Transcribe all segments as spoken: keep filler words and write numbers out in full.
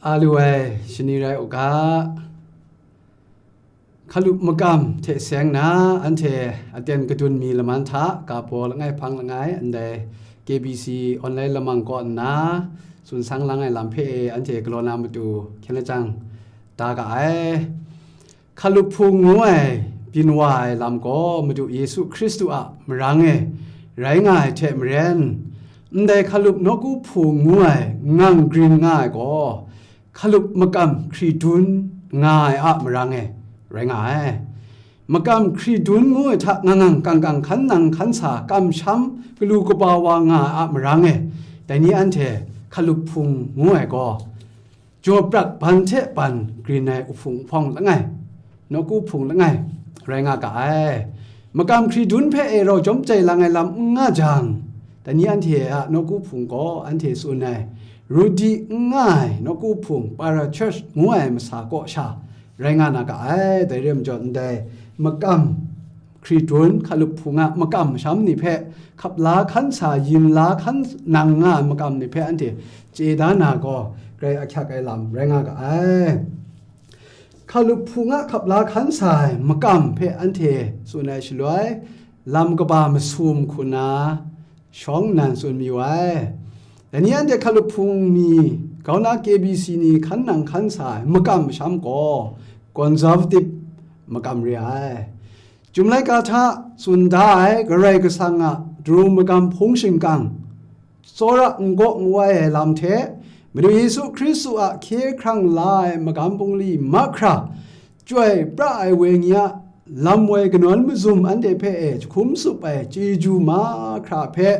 A lu ai shani rai u ga, hkalup makam hte seng na, anhte aten kadun mi laman hta, ga baw langai hpang langai, ndai K B C online lamang kaw nna, tsun sang lang ai lam hpe e anhte galaw na matu hkyen lajang da ga ai. Hkalup Hpung ngu ai byin wa ai lam gaw Madu Yesu Hkristu a marang e rai nga ai hte maren, ndai hkalup nawku hpung ngu ai ngang grin nga ai gaw, hkalup makam hkri dun nga ai a marang e rai nga ai. Makam hkri dun ngu ai hta ngang ngang kang kang hkan nang hkan sa kamsham galu kaba wa nga ai a marang e, dai ni anhte hkalup hpung ngu ai gaw, jaw prat ban hte ban grin ai uhpung uhpawng langai, nawku hpung langai, rai nga ga ai. Makam hkri dun hpe e rau jawm jai lang ai lam n nga jang, dai ni anhte a nawku hpung gaw anhte tsun ai, rudi n nga ai nawku hpung, parachurch ngu ai masa kaw sha rai nga na ga ai. Dai re ai majaw, ndai makam hkri dun, hkalup hpung a makam masham ni hpe hkap la hkan sa, yin la hkan nang nga ai makam ni hpe anhte chye da na gaw, grai ahkyak ai lam rai nga ga ai. Hkalup hpung a hkap la hkan sa ai makam hpe anhte tsun ai shaloi, lam kaba masum hku na shawng nnan tsun mayu ai. Dai ni anhte hkalup hpung ni, grau na K B C ni hkan nang hkan sa ai makam masham gaw, conservative makam re ai. Chyum laika hta tsun da ai Karai Kasang a daru magam hpung shingkang, tsawra n gaw n wai ai lam hte, Madu Yesu Hkristu a hkye hkrang la ai magam bungli mahkra, chyoi pra ai wenyi a lam woi kanawn mazum anhte hpe e jahkum tsup ai chyeju mahkra hpe,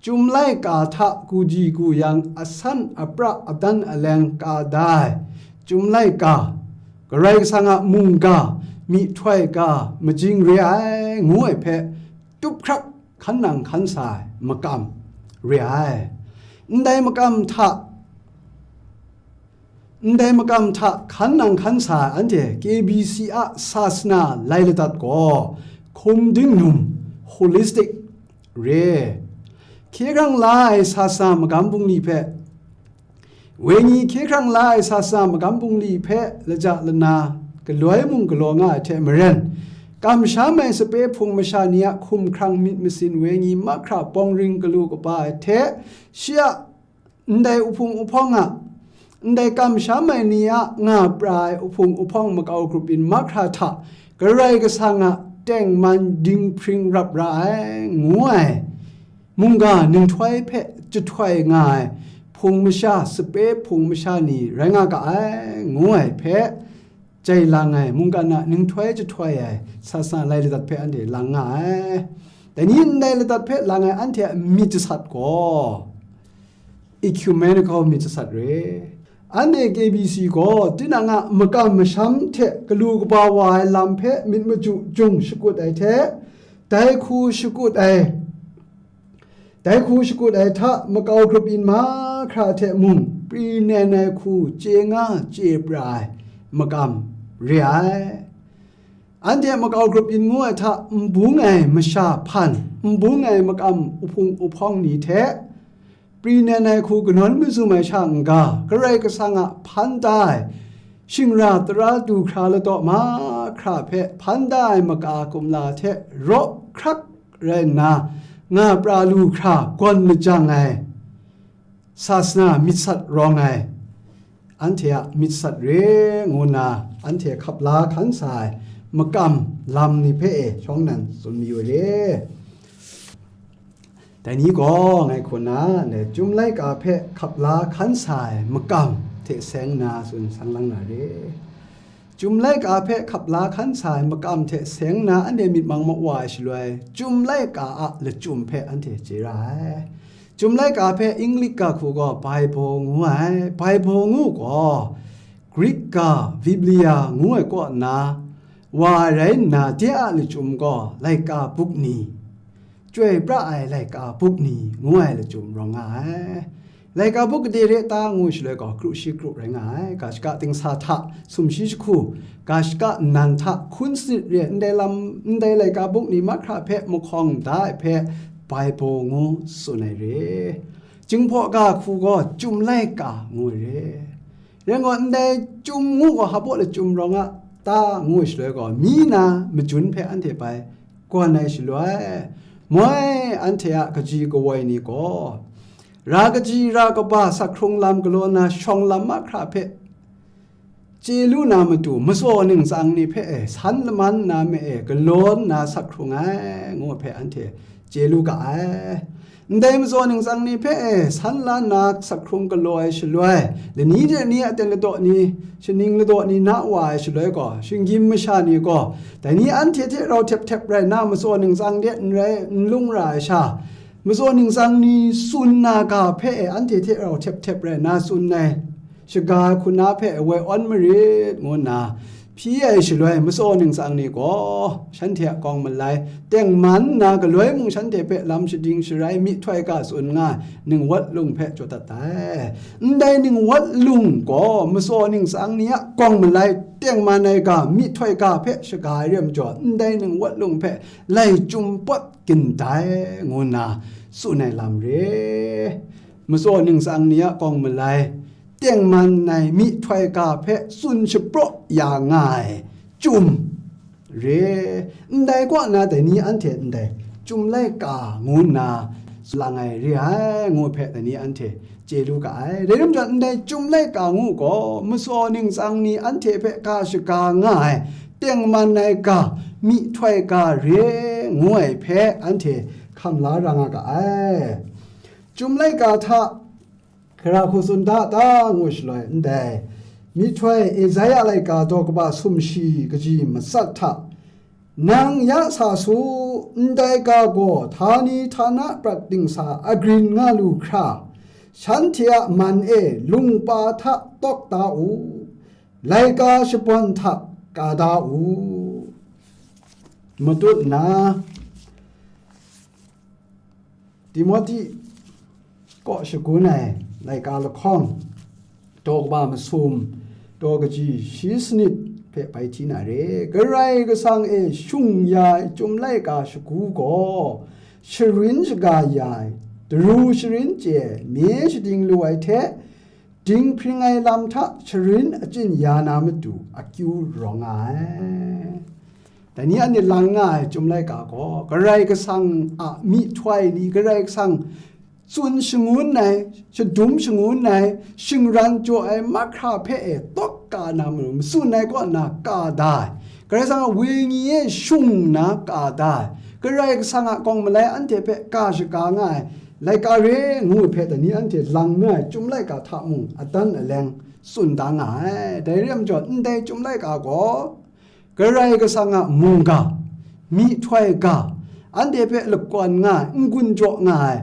Chyum laika hta kuji kuyang asan apra adan aleng ka da ai, Chyum laika, Karai Kasang a mungga, myihtoi ga, majing re ai, ngu ai hpe, tup hkrak hkan nang hkan sa ai makam re ai. Ndai makam hta, ndai makam hta hkan nang hkan sa ai anhte K B C a sasana lai ladat gaw, hkum dingnum, holistic, re. Hkye hkrang la ai sasana magam bungli hpe, wenyi hkye hkrang la ai sasana magam bungli hpe laja lana galoi mung galaw nga ai hte maren, kamsham ai sape hpung masha ni a hkum hkrang myit masin wenyi mahkra bawng ring galu kaba ai hte, shi a ndai uhpung uhpawng a, ndai kamsham ai ni a nga pra ai uhpung uhpawng makau grup yin mahkra hta Karai Kasang a tengman dinghpring rap ra ai, ngu ai mungga ninghtoi hpe jahtoi nga ai hpung masha, sape hpung masha ni rai nga ga ai, ngu ai hpe, jai lang ai, mungkan a ninghtoi jahtoi ai sasana lai ladat hpe anhte lang nga ai. Dai ni ndai ladat hpe lang ai anhte a myit jasat gaw, ecumenical myit jasat re. Anhte K B C gaw tinang a makam masham hte galu kaba wa ai lam hpe myit maju jung shakut ai hte, dai hku shakut ai, dai hku shakut ai hta makau grup yin mahkra hte mung, pri nen ai hku chye nga chye pra ai makam re ai. Anhte makau grup yin ngu ai hta n bung ai masha hpan, n bung ai makam uhpung uhpawng ni hte, pri nen ai hku kanawn mazum ai sha n-ga, Karai Kasang a hpan da ai, shingra tara du hkra ladaw mahkra hpe hpan da ai maka kumla hte raw hkrak rai nna, nga pra lu hkra gawn lajang ai, sasana myit sat rawng ai, anhte a myit sat re ngu nna, anhte hkap la hkan sa ai makam lam ni hpe e shawng nnan tsun mayu re. Dai ni gaw ngai hku nna, ndai Chyum laika hpe hkap la hkan sa ai makam hte seng nna tsun sang lang na re. Chyum laika hpe hkap la hkan sa ai makam hte seng nna anhte myit mang mawa ai shaloi, Chyum laika a lachyum hpe anhte chye ra ai. Chyum laika hpe English ga hku gaw Bible ngu ai. Bible ngu gaw Greek ga Biblia ngu ai kaw nna, wa ai rai nna, de a lachyum gaw laika buk ni, chyoi pra ai laika buk ni ngu ai lachyum rawng nga ai. Laika buk gade re ta ngu shaloi gaw, kru shi kru rai nga ai. Ga shaka dingsa hta sumshi jahku, ga shaka nnan hta hkun sanit re, ndai lam, ndai laika buk ni mahkra hpe mahkawng da ai hpe, Bible ngu tsun ai re. Jinghpaw ga hku gaw Chyum laika ngu ai re. Rai ngut ndai chyum ngu gaw hpa baw lachyum rawng a ta ngu shaloi gaw, mi na majun hpe anhte bai gawn ai shaloi, moi anhte a kaji kawoi ni gaw, ra kaji ra kaba sak hkrung lam galaw na shawng lam mahkra hpe chye lu na matu, matsaw ningtsang ni hpe e san laman na me e galaw nna sak hkrung ai, ngu hpe anhte chye lu ga ai. Ndai matsaw ningtsang ni hpe e san la nna sak hkrung galaw ai shaloi, lani de ni aten ladaw ni, shaning ladaw ni na wa ai shaloi gaw, shinggyim masha ni gaw, dai ni anhte hte rau htep htep rai nna, matsaw ningtsang de n rai, n lung ra ai sha, matsaw ningtsang ni tsun na ga hpe e anhte hte rau htep htep rai nna tsun ai shaga hkuna hpe woi awn marit, ngu nna hpyi ai shaloi, matsaw ningtsang ni gaw shanhte a kawng malai tengman nna, galoi mung shanhte hpe lam shading sharai myihtoi ga tsun nga ai ningwat lung hpe jaw dat ai. Ndai ningwat lung gaw matsaw ningtsang ni a kawng malai tengman ai ga, myihtoi ga hpe shaga ai re ai majaw, ndai ningwat lung hpe lai chyum pawt gindai, ngu nna tsun ai lam re. Matsaw ningtsang ni a kawng malai tengman ai myihtoi ga hpe tsun shapraw ya nga ai chyum re. Ndai kaw na dai ni anhte ndai chyum laika ngu nna lang ai re ai, ngu hpe dai ni anhte chye lu ga ai. Dai rim jaw, ndai chyum laika ngu gaw, matsaw ningtsang ni anhte hpe ga shaga nga ai, tengman ai ga, myihtoi ga re, ngu ai hpe anhte hkam la ra nga ga ai. Chyum laika hta, hkra hku tsun da ta ngu shaloi ndai, myihtoi Esaia laika daw kaba sumshi kaji matsat hta, nang ya sa su, ndai ga gaw htani htana prat dingsa agrin nga lu hkra, shanhte a man e lungpa hta tawk da u, laika shabawn hta ka da u. Matut na, Timote kaw shagun ai laika lahkawng, daw kaba masum, daw kaji shi sanit hpe bai hti na re. Karai Kasang e shung ya ai chyum laika shagu gaw, sharin shaga ya ai, daru sharin chye ai, mye shading lu ai hte, dinghpring ai lam hta sharin achyin ya na matu akyu rawng nga ai. Dai ni anhte lang nga ai chyum laika gaw, Karai Kasang a myihtoi ni, Karai Kasang tsun shangun ai, shadum shangun ai, shingran jaw ai mahkra hpe e tawk ka na matu, matsun ai kaw na ka da ai, Karai Kasang a wenyi e shung nna ka da ai, Karai Kasang a kawng malai anhte hpe ka shaga nga ai laika re ngu ai hpe dai ni anhte lang nga ai chyum laika hta mung adan aleng tsun da nga ai. Dai re ai majaw, ndai chyum laika gaw, Karai Kasang a mungga, myihtoi ga, anhte hpe lakawn nga ai, n-gun jaw nga ai,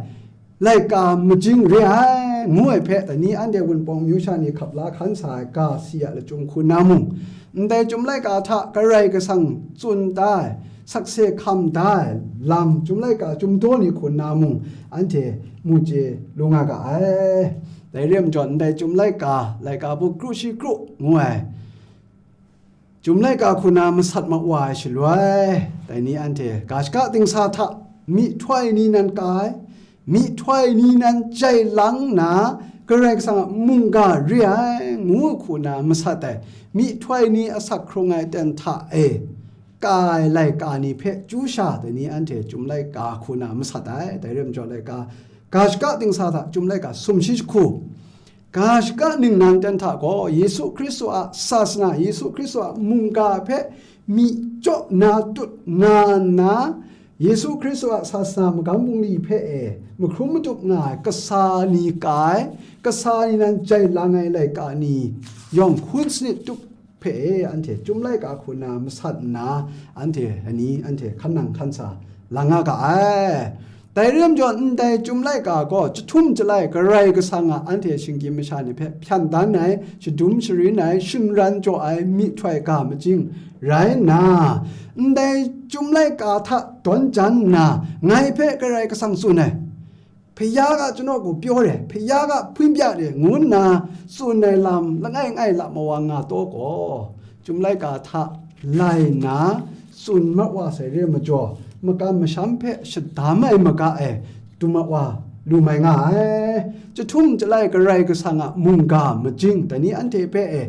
laika majing re ai, ngu ai hpe dai ni anhte Wunpawng myu sha ni hkap la hkan sa ai ga si a lachyum hku na mung, ndai chyum laika hta Karai Kasang tsun da ai, sakse hkam da ai lam, chyum laika chyum daw ni hku na mung, anhte mu chye lu nga ga ai. Dai re ai majaw, ndai chyum laika, laika bu kru shi kru ngu ai, Chyum laika hku na masat ma wa ai shaloi, dai ni anhte ga shaka dingsa hta myihtoi ni nan ka ai, myihtoi ni nan jai lang nna, Karai Kasang a mungga re ai, ngu hku na masat ai, myihtoi ni asak hkrung ai ten hta e ka ai laika ni hpe chyu sha, dai ni anhte chyum laika hku na masat ai. Dai re ai majaw, laika ga shaka dingsa hta chyum laika sumshi jahku, ga shaka ningnan ten hta gaw Yesu Hkristu a sasana, Yesu Hkristu a mungga hpe myi chyaw na tut nga nna, Yesu Hkristu a sasana magam bungli hpe e mahkrum madup nga ai kasa ni ka ai, kasa ni nan jai lang ai laika ni yawng hkun sanit tup hpe e anhte chyum laika hku na masat nna, anhte ani anhte hkan nang hkan sa lang nga ga ai. Dai re ai majaw, ndai chyum laika gaw chyahtum chyalai Karai Kasang a anhte shinggyim masha ni hpe hpyan dan ai, shadum sharin ai, shingran jaw ai myihtoi ga majing rai nna, ndai chyum laika hta dawn jan nna, ngai hpe Karai Kasang tsun ai, hpaya ga chanaw gaw pyaw re, hpaya ga hpun bya re, ngu nna tsun ai lam langai ngai lam mawa nga taw gaw, chyum laika hta lai nna tsun ma wa sai re ai majaw, makam masham hpe shadam ai maga e dum ma wa lu mai nga ai. Chyahtum chyalai Karai Kasang a mungga majing, dai ni anhte hpe e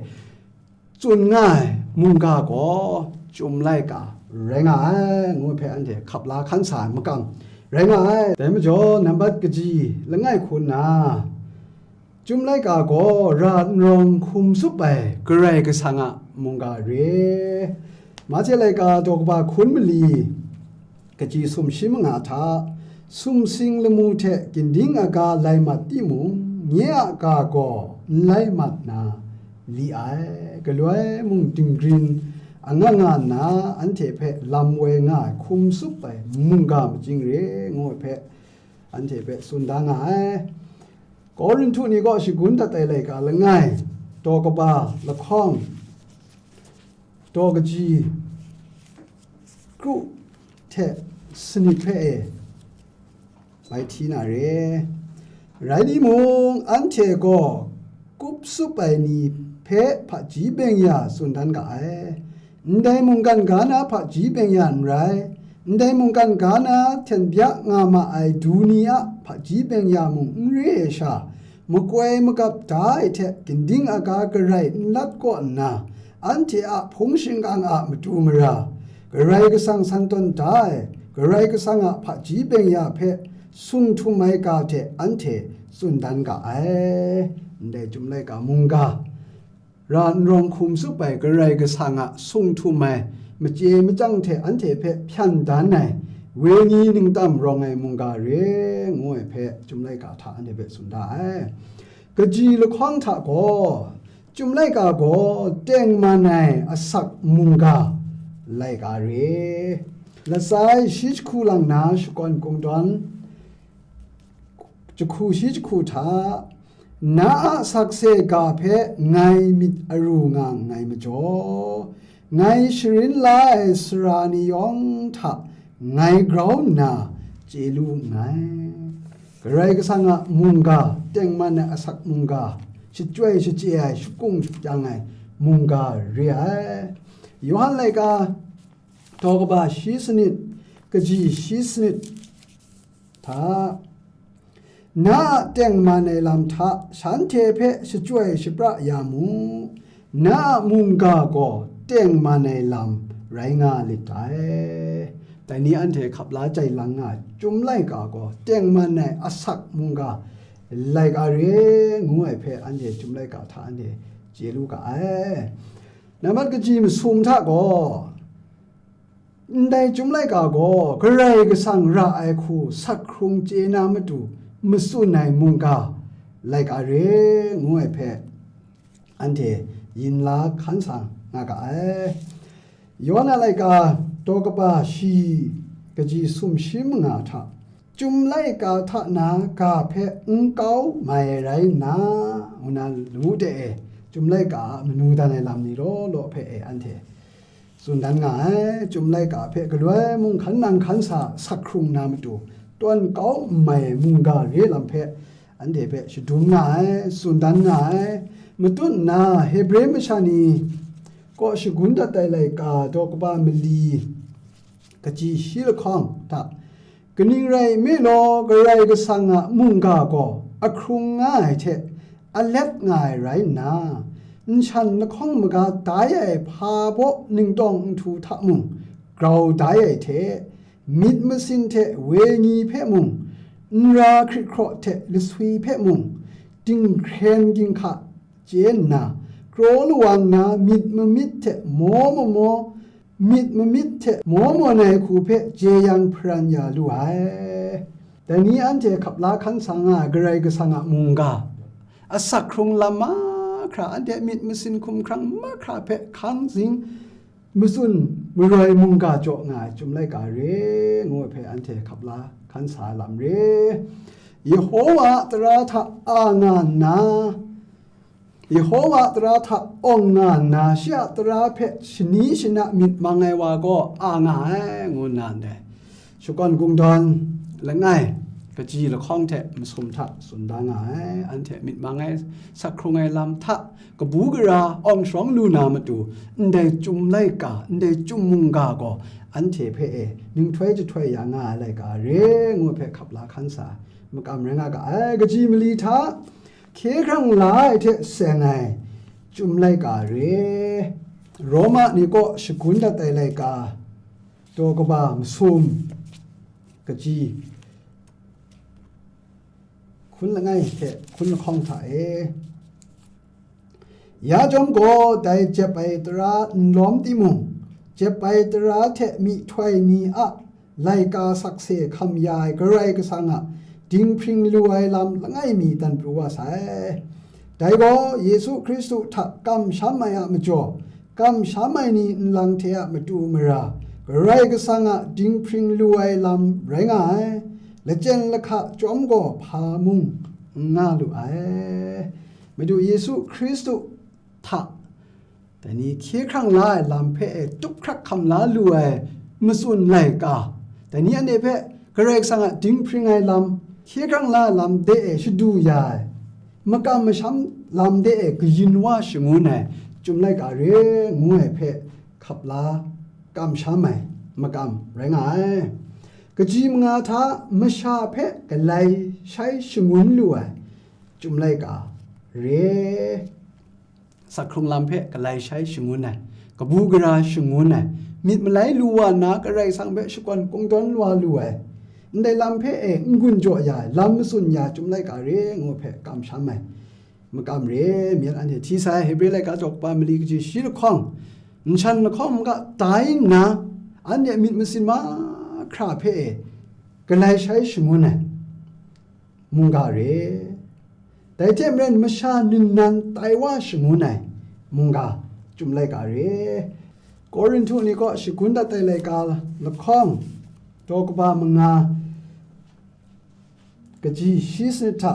tsun nga ai mungga gaw Chyum Laika rai nga ai, ngu hpe anhte hkap la hkan sa ai makam rai nga ai. Dai majaw, nambat kaji langai hku nna, Chyum Laika gaw ra n rawng hkum tsup ai Karai Kasang a mungga re. Mahte laika daw kaba hkun mali, kaji sumshi manga hta, sumsing lamu hte ginding aga lai mat timung, nye a ga gaw n lai mat na li ai, galoi mung dinggrin anga nga nna, anhte hpe lam woi nga ai hkum tsup ai mungga majing re, ngu ai hpe, anhte hpe tsun da nga ai. Korinhtu ni kaw shagun dat ai laika langai, daw kaba lahkawng, daw kaji kru hte sanit hpe e bai hti na re. Rai timung, anhte gaw kup tsup ai ni hpe hpaji byeng ya tsun dan ga ai. Ndai mungkan ga na hpaji byeng ya n rai, ndai mungkan ga na hten bya nga ma ai du ni a hpaji byeng ya mung n re ai sha, makoi magap da ai hte ginding aga garai n lat kaw nna, anhte a hpung shingkang a matu mara, Karai Kasang san tawn da ai, Karai Kasang a hpaji byeng ya hpe sung htum ai ga hte anhte tsun dan ga ai. Ndai Chyum Laika mungga, ra n rawng hkum tsup ai Karai Kasang a sung htum ai, machye machyang hte anhte hpe hpyan dan ai, wenyi ningtam rawng ai mungga re, ngu ai hpe Chyum Laika hta anhte hpe tsun da ai. Kaji lahkawng hta gaw, Chyum Laika gaw tengman ai asak mungga laika re. Lasai shi jahku lang na shakawn kungdawn jahku shi jahku hta, na a sakse ga hpe ngai myit aru nga nngai majaw, ngai sharin la ai sara ni yawng hta ngai grau nna chye lu nngai. Karai Kasang a mungga, tengman ai asak mungga, shachyoi shachye ai, shakung shajang ai mungga re ai. Yawhan laika, daw kaba shi sanit, kaji shi sanit hta, na a tengman ai lam hta shanhte hpe shachyoi shapra ya mu, na a mungga gaw tengman ai lam rai nga lit dai. Dai ni anhte hkap la jai lang nga ai Chyum Laika gaw tengman ai asak mungga laika re, ngu ai hpe anhte Chyum Laika hta anhte chye lu ga ai. Nambat kaji masum hta gaw, ndai Chyum Laika gaw Karai Kasang ra ai hku sak hkrung chye na matu matsun ai mungga laika re, ngu ai hpe anhte yin la hkan sa nga ga ai. Yawna laika, daw kaba shi, kaji sumshi manga hta, Chyum Laika hta na ga hpe n kau mai rai nna, ngu na lawu de e, Chyum Laika a manu dan ai lam ni law law hpe e anhte tsun dan nga ai. Chyum Laika hpe galoi mung hkan nang hkan sa sak hkrung na matu, tawn kau n mai ai mungga re lam hpe anhte hpe shadum nga ai, tsun dan nga ai. Matut nna Hebre masha ni kaw shagun dat ai laika, daw kaba mali, kaji shi lahkawng hta, kaning rai nme law, Karai Kasang a mungga gaw ahkrung nga ai hte alet nga ai rai nna, nshan lahkawng maga dai ai hpa baw ningtawng nhtu hta mung grau dai ai hte, myit masin hte wenyi hpe mung, nra hkrit hkraw hte laswi hpe mung, dinghkren ginhka chye nna, kraw lawang na myit mamit hte maw mamaw, myit mamit hte maw mawn ai hku hpe jeyang hparan ya lu ai. Dai ni anhte hkap la hkan sa nga ai Karai Kasang a mungga, asak hkrung lam mahkra, anhte myit masin hkumhkrang mahkra hpe hkang zing matsun maroi mungga jaw nga ai Chyum Laika re, ngu ai hpe anhte hkap la hkan sa ai lam re. Yehowa a tara hta a nga nna, Yehowa a tara hta awng nga nna, shi a tara hpe shani shana myit mang ai wa gaw a nga ai, ngu nna ndai Shakawn Kungdawn langai, kaji lahkawng hte masum hta tsun da nga ai. Anhte myit mang ai, sak hkrung ai lam hta, kabu gara awng sharawng lu na matu, ndai Chyum Laika, ndai Chyum mungga gaw anhte hpe e ninghtoi jahtoi ya nga ai laika re, ngu hpe hkap la hkan sa ai. makam rai nga ga ai. Kaji mali hta hkye hkrang la ai hte seng ai Chyum laika re. Roma ni kaw shagun dat ai laika, daw kaba masum, kaji hkun langai hte hkun lahkawng hta e. Ya chyawm gaw, dai jep ai tara n lawm timung, jep ai tara hte myihtoi ni a laika sakse hkam ya ai Karai Kasang a dinghpring lu ai lam langai mi dan pru wa sai. Dai gaw Yesu Hkristu hta kamsham ai a majaw, kamsham ai ni nlang hte a matu mara, Karai Kasang a dinghpring lu ai lam rai nga ai. Lachyen lahka chyawm gaw hpa mung n nga lu ai. Madu Yesu Hkristu hta, dai ni hkye hkrang la ai lam hpe e tup hkrak hkam la lu ai matsun laika, dai ni anhte hpe Karai Kasang a dinghpring ai lam, hkye hkrang la ai lam de e shadu ya ai, makam masham lam de e kayin wa shangun ai Chyum laika re ngu ai hpe hkap la kamsham ai makam rai nga ai. Kaji manga hta masha hpe galai shai shangun lu ai Chyum laika re. Sak hkrung lam hpe galai shai shangun ai, kabu gara shangun ai, myit malai lu wa nna Karai Kasang hpe shakawn kungdawn wa lu ai, ndai lam hpe e n-gun jaw ya ai, lam matsun ya Chyum laika re ngu hpe kamsham ai makam re myit anhte hti sai. Hebre laika daw kaba mali kaji shi lahkawng, nshan lahkawng mungga tai nna, anhte myit masin mahkra hpe e galai shai shangun ai mungga re. Dai hte maren masha ningnan tai wa shangun ai mungga Chyum laika re. Korinhtu ni kaw shagun dat ai laika lahkawng, daw kaba manga, kaji shi sanit hta,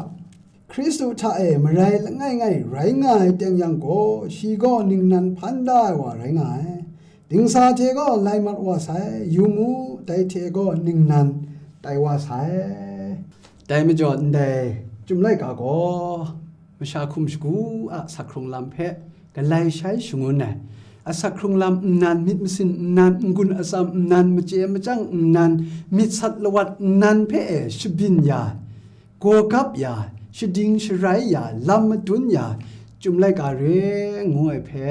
Hkristu hta e marai langai ngai rai nga ai teng yang gaw, shi gaw ningnan hpan da ai wa rai nga ai. Dingsa hte gaw lai mat wa sai, yu mu, dai hte gaw ningnan tai wa sai. Dai majaw ndai Chyum laika gaw masha hkum shagu a sak hkrung lam hpe galai shai shangun ai, asak hkrung lam nnan, myit masin nnan, n-gun atsam nnan, machye machyang nnan, myit sat lawat nnan hpe e shabyin ya ai, gawgap ya ai, shading sharai ya ai, lam madun ya ai Chyum laika re ngu ai hpe,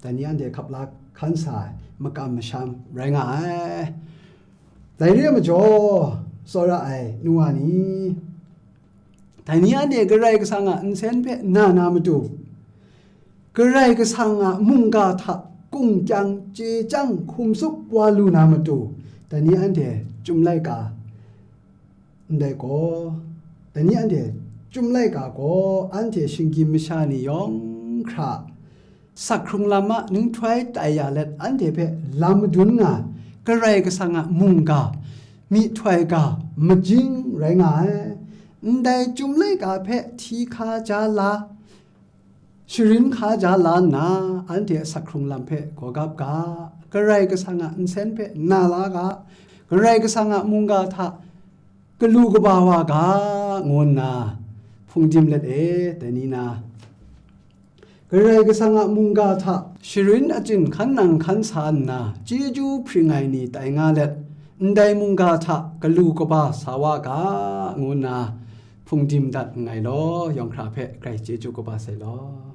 dai ni anhte hkap la hkan sa ai makam masham rai nga ai. Dai re ai majaw, tsawra ai nu wa ni, dai ni anhte Karai Kasang a nsen hpe na na matu, Karai Kasang a mungga hta kungkyang chye chyang hkum tsup wa lu na matu, dai ni anhte Chyum laika ndai gaw, dai ni anhte Chyum laika gaw anhte shinggyim masha ni yawng hkra sak hkrung lam a ninghtoi tai ya let, anhte hpe lam madun nga ai Karai Kasang a mungga, myihtoi ga, majing rai nga ai. Ndai Chyum laika hpe hti hka ja la, sharin hka ja la nna, anhte a sak hkrung lam hpe gawgap ga, Karai Kasang a nsen hpe na la ga, Karai Kasang a mungga hta galu kaba wa ga, ngu nna hpungdim let e, dai ni na, Karai Kasang a mungga hta sharin achyin hkan nang hkan sa nna, chyeju hpring ai ni tai nga let, ndai mungga hta galu kaba sa wa ga, ngu nna hpungdim dat nngai law, yawng hkra hpe grai chyeju kaba sai law.